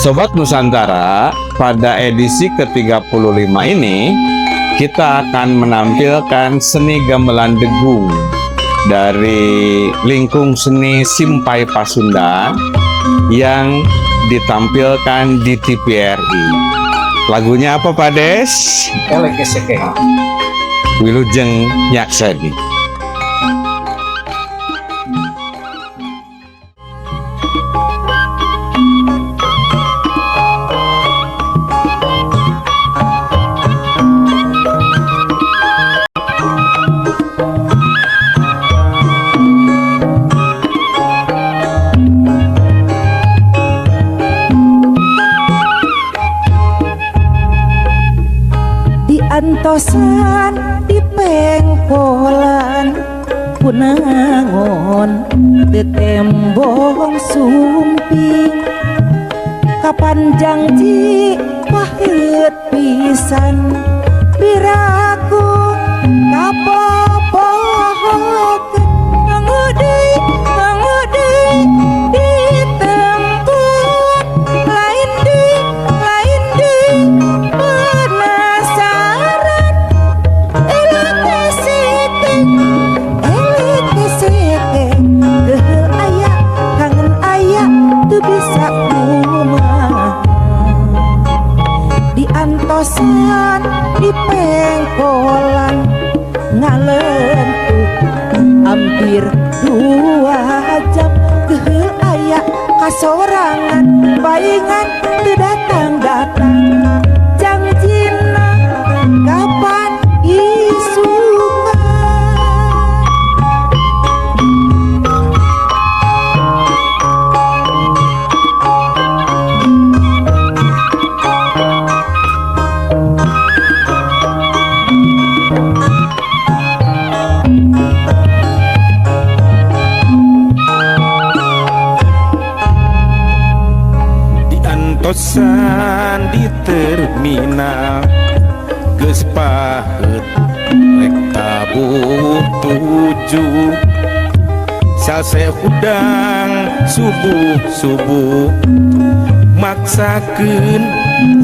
Sobat Nusantara, pada edisi ke-35 ini kita akan menampilkan seni gamelan degung dari lingkung seni Simpai Pasundan yang ditampilkan di TVRI. Lagunya apa, Pak Des? Elek eseke. Wilujeng nyakseni. Diantosan di pengkolan kunangon tetembong sumping kapan janji pahit pisan piraku kapopohokeun ngangu deui ditempuh lain deui penasaran elek eseke elek eseke keheul aya kangen aya teu bisa kumaha diantosan di pengkolan ngalentuh hampir 2 jam keheul aya kasorangan paingan teu datang-datang jangjina kapan isukan. Diantosan di terminal geus paheut rek tabuh 7 salse hudang subuh-subuh maksakeun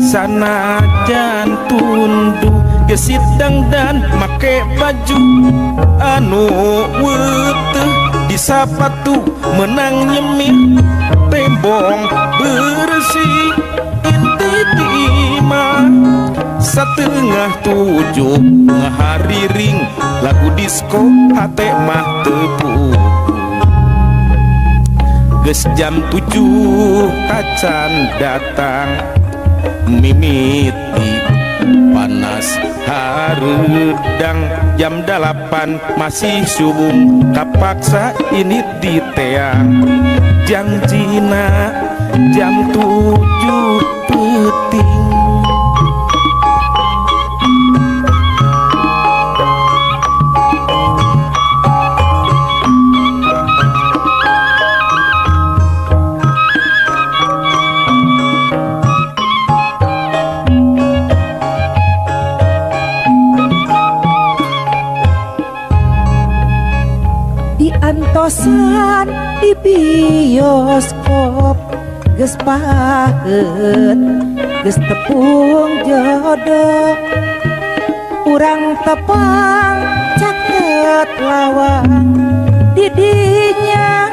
sanajan tunduh gesit dangdan make baju anu weteh di sapatu menang nyemir tembong bersih inti tima 6:30 ngahariring lagu disco hate mah teu geus jam 7 tacan datang mimiti panas hareudang jam 8 masih subuh kapaksa ini diteang jangjina jam 7 peuting. Diantosan di bioskop geus paheut geus tepung jodoh urang tepang caket lawang didinya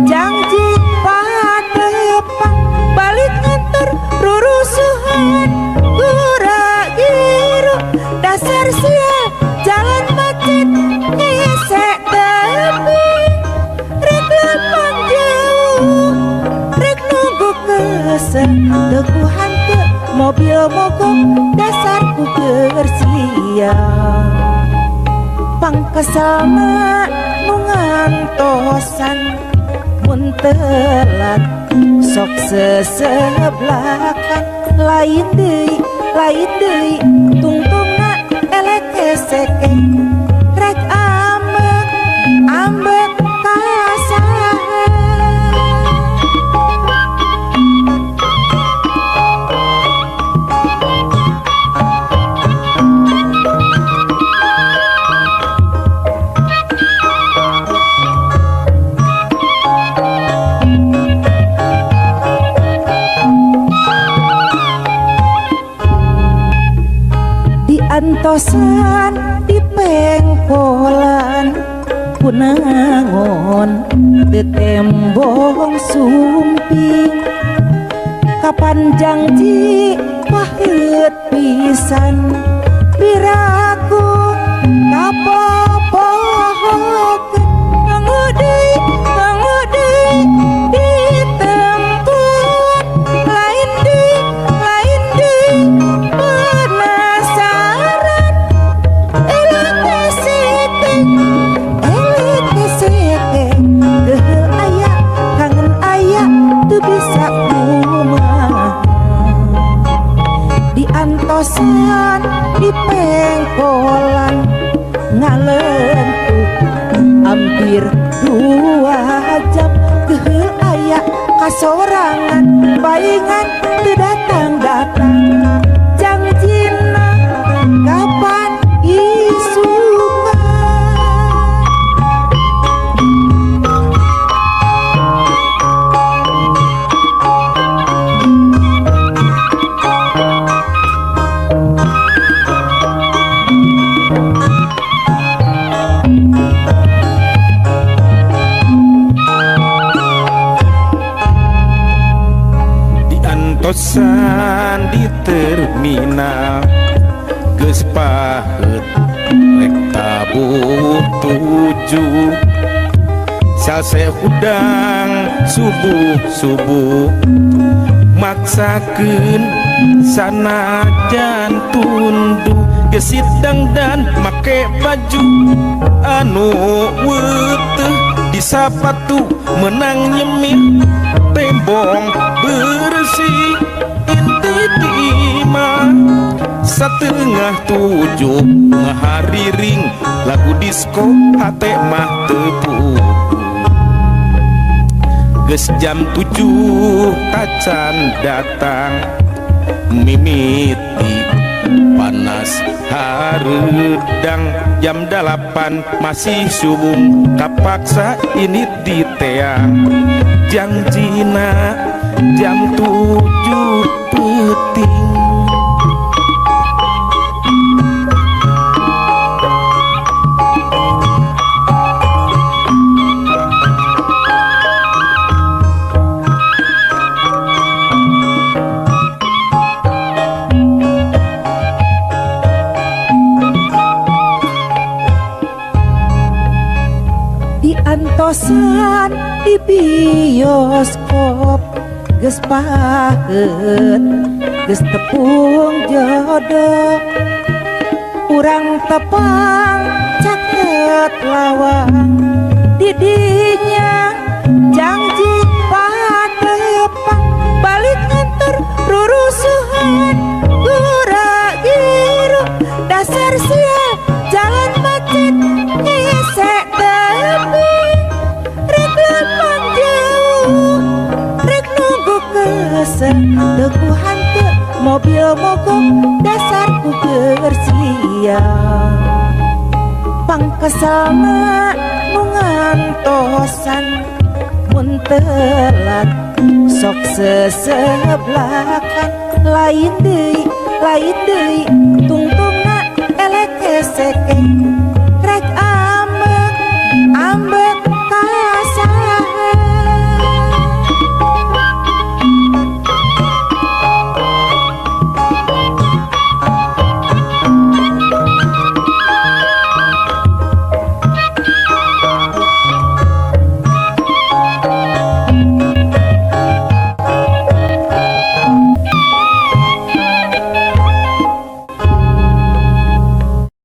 janji patepang balik ngantor rurusuhan gura-giru dasar sial jalan macet hese tepi rek lempang jauh rek nunggu kesel teu ku hanteu mobil mogok dasar ku keur sial pangkeselna nu ngantosan mun telat sok seseblakan lain deui tungtungna elek eseke rek ambek ambek ka saha. Diantosan di pengkolan kunangon teu tembong sumping. Kapan janji paheut pisan piraku kapopohokeun. Nunggu deui, nunggu deui ditempuan, lain deui, lain deui penasaran. Elek kesekek, elek kesekek, keheul aya, kangen aya, teu bisa kumaha. Diantosan di pengkolan ngalentuk hampir 2 jam. Keheul aya kasorangan paingan teu datang-datang. Jangjina kapan isukan? Diantosan di terminal geus paheut rek tabuh 7 salse hudang subuh subuh maksakeun sanajan tunduh gesit dangdan make baju anu weteh di sapatu menang nyemir tembong bersih inti tima 6:30 ngahariring lagu disco hate mah teu geus jam 7 tacan datang mimiti panas hareudang jam 8 masih subuh kapaksa ini diteang jangjina jam 7 peuting. Diantosan di bioskop geus paheut geus tepung jodoh. Urang tepang caket lawang didinya janji patepang. Balik kantor rurusuhan gura-giru dasar sial jalan macet hese tepi. Rek lempang jauh rek nunggu kesel teu ku hanteu mobil mogok dasar ku keur sial. Pangkeselna nu ngantosan mun telat sok seseblakan. Lain deui, lain deui, tungtungna elek kesekek.